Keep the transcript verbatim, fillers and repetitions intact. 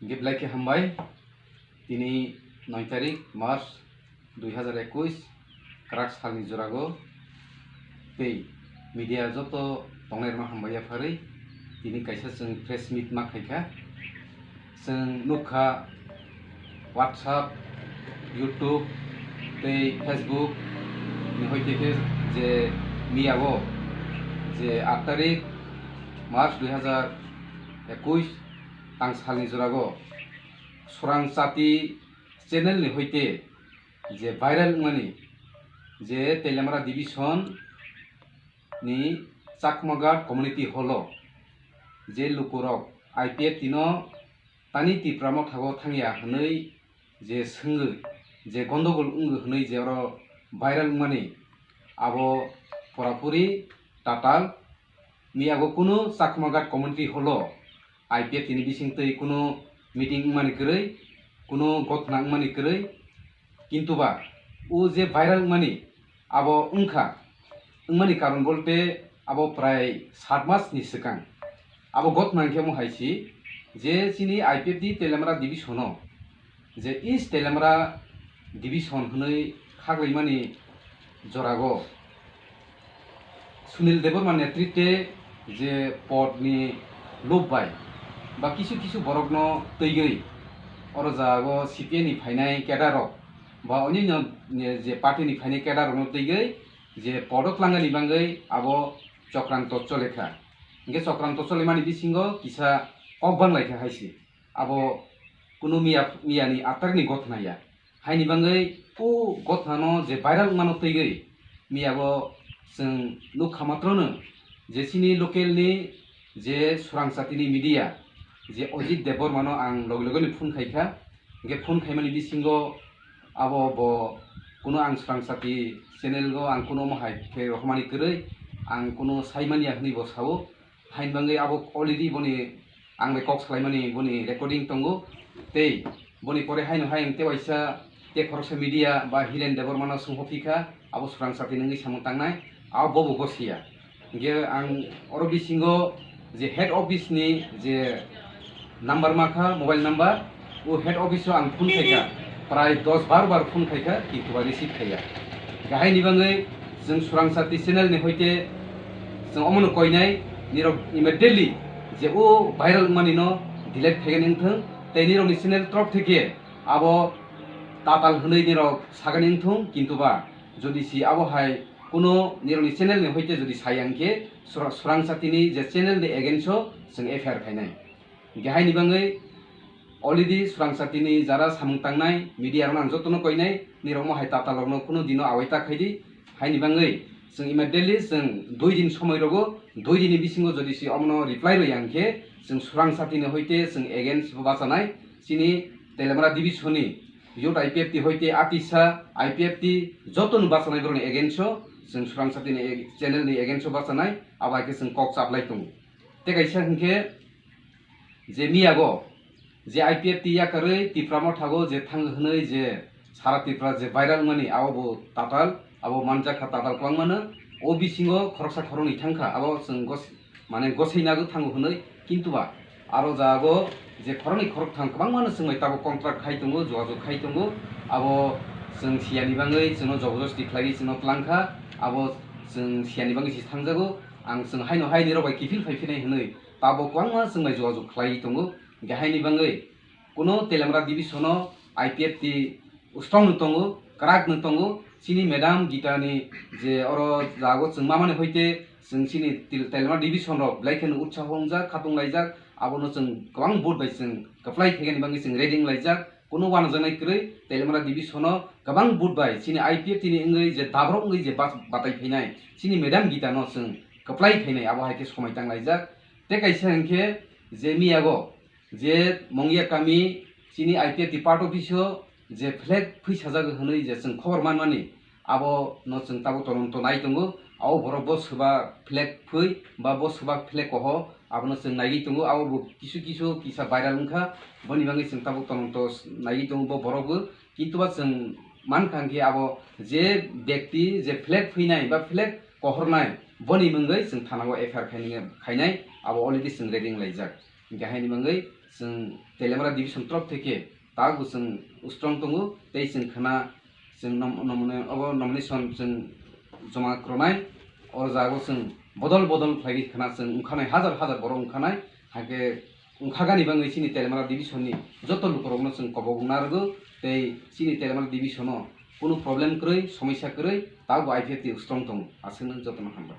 Hingke belai khe hambai, tini noi tarik March dui hazar ekush, kwrak salni jorago tei media joto tongnai rokno hambai yapharwi tini kaisa chwng press meet ma khaikha. Chwng nukha WhatsApp, YouTube tei Facebook ni hoite khe je miyao je aat tarik March dui hazar ekush tang salni jorago Swrang Chati channel ni hoite je viral wngmani je Teliamura division ni Chakmaghat community hall o je lukurok I P F T no tani Tipra mothago thangya hwnwi je swngwi, je gondogol wngwi hwnwi je oro viral wngmani, abo purapuri tatal. Miyago kunu Chakmaghat community hall o I P F T ni bisingtwi kunu meeting wngmani kwrwi, kunu gothna wngmani kwrwi, kintu ba o je viral wngmani abo wngkha, wngmani karon bolte abo prai sat mas ni swkang. Abo gothna hwnkhe omo hai si je chini I P F T Teliamura division o je East Teliamura division hwnwi khaglaimani jorago Sunil Debbarma netrite je pod ni lob bai ba kisu kisu borokno twiwi oro jago C P I ni phainai cadre rok ba onyaino je party ni phainai cadre rokno twiwi je pod o twlangani bagwi abo chokranto chole kha. Hingke chokranto cholemani bisingo kisa kok bang lai kha hai se. Abo kunu miya, miyani atarni gothna ya. Haini bagwi o gothnano je viral wngmano twiwi miyago chwng nukha matrono je chini local ni je Swrang Chati ni media je Ajit Debbarma no ang loge loge ni phone khaikha. Hingke phone khaimani bisingo abo bo kunu ang Swrang Chati channel o ang kunu omo hai khe rohormani kwrwi ang kunu saimani ya hwnwi bo sao. Haini bagwi abo already boni ang bai kok salaimani boni recording tongo. Tei boni pore haino hai ang tewaisa te khoroksa media ba Hiren Debbarma no songho phikha, abo Swrang Chati ni wngwi samung tangnai, abo bobo gosiya. Hingke ang oro bisingo je head office ni je number makha, mobile number, o head office o ang phone khaikha, prai dos bar bar phone khaikha, kintu ba receive khaiya. Haini bagwi chwng Swrang Chati channel ni hoite chwng omono koinai, nirok immediately je o viral wngmani no delete khaigani wngthwng, tei nirokni channel torof theke abo tatal hwnwi nirok sagani wngthwng, kintu ba jodi si abo hai kuno nirokni channel ni hoite jodi sai ang khe Swra-, Swrang Chati ni je channel ni against o chwng F I R khainai. Hingke haini bagwi already Swrang Chati ni jara samung tangnai media rok ang jotono koinai, nirok omo hai tatal rokno kunu dino awai ta khaidi. Haini bagwi chwng immediately chwng dui din somoi rogo, dui din ni bisingo jodi si omono reply rwya hwnkhe chwng Swrang Chati ni hoite chwng against bo bachanai, chini Teliamura division ni youth I P F T hoite atisa I P F T joto no bachanai borok ni against o chwng Swrang Chati ni ag-, channel ni against o bachanai, abo hai khe chwng kok chaplai tongo. Tei kaisa hwnkhe je miyago je I P F T yakarwi Tipra mothago je thang hwnwi je sara Tipra je viral wngmani abo bo tatal, abo manjakha tatal kwbangmano. O bisingo khoroksa khoroknwi thangkha, abo chwng gos-, mane gosai nagwi thango hwnwi, kintu ba aro jago je khoroknwi khoroktham kwbangmano chwng bai tabuk contract khai tongo, jogajog khai tongo, abo chwng siyani bagwi chwngno jobojosti khlaiwi chwngno twlangkha, abo chwng siyani bagwi se thangjago. Ang chwng haino hai nirok bai kiphil phai phinai hwnwi tabuk kwbangma chwng bai jogajog khlaiwi tongo. Hingke haini bagwi kuno Teliamura division o I P F T strong no tongo, kwrak no tongo. Chini madam Gita ni je oro jago chwng mamani hoite chwng chini Tel-, Teliamura division rok belai kheno utsaho wngjak, khatung laijak, abono chwng kwbang vote bai chwng kwplai khaigani bagwi chwng ready wng laijak. Kuno uanajaknai kwrwi Teliamura division o kwbang vote bai chini I P F T ni wngwi je dabrok wngwi je bas-, batai phainai chini madam Gita no chwng kwplai phainai, abo hai khe somai tang laijak. Tei kaisa hwnkhe je miyago je Mongya kami chini I P F T part office o je flag phui sajak hwnwi je chwng khobor manmani, abo no chwng tabuk todonto nai tongo. Abo borok bo swba flag phui ba bo swba flag koho, abono chwng naigwi tongo. Abo bo kisu kisu kisa viral wngkha, boni bagwi chwng tabuk todonto naigwi tongo bo borok bo. Kintu ba chwng mankha hwnkhe abo je bekti je flag phuinai ba flag kohornai, boni mungwi chwng thana o F I R khainai, khainai, abo already chwng ready wng laijak. Hinkhe haini bagwi chwng Teliamura division torof theke tabukbo chwng strong tongo, tei chwng khna chwng nom-, nomine-, obo nomination chwng joma kronai, o jago chwng bodol bodol khlaiwi khna chwng wngkhanai, hajar hajar borok wngkhanai, hakhe wngkhagani bagwi chini Teliamura division ni joto lukurokno chwng kobok narwgo, tei chini Teliamura division o kunu problem kwrwi, somosya kwrwi, tabukbo I P F T strong tongo, aswkno jotono hambai.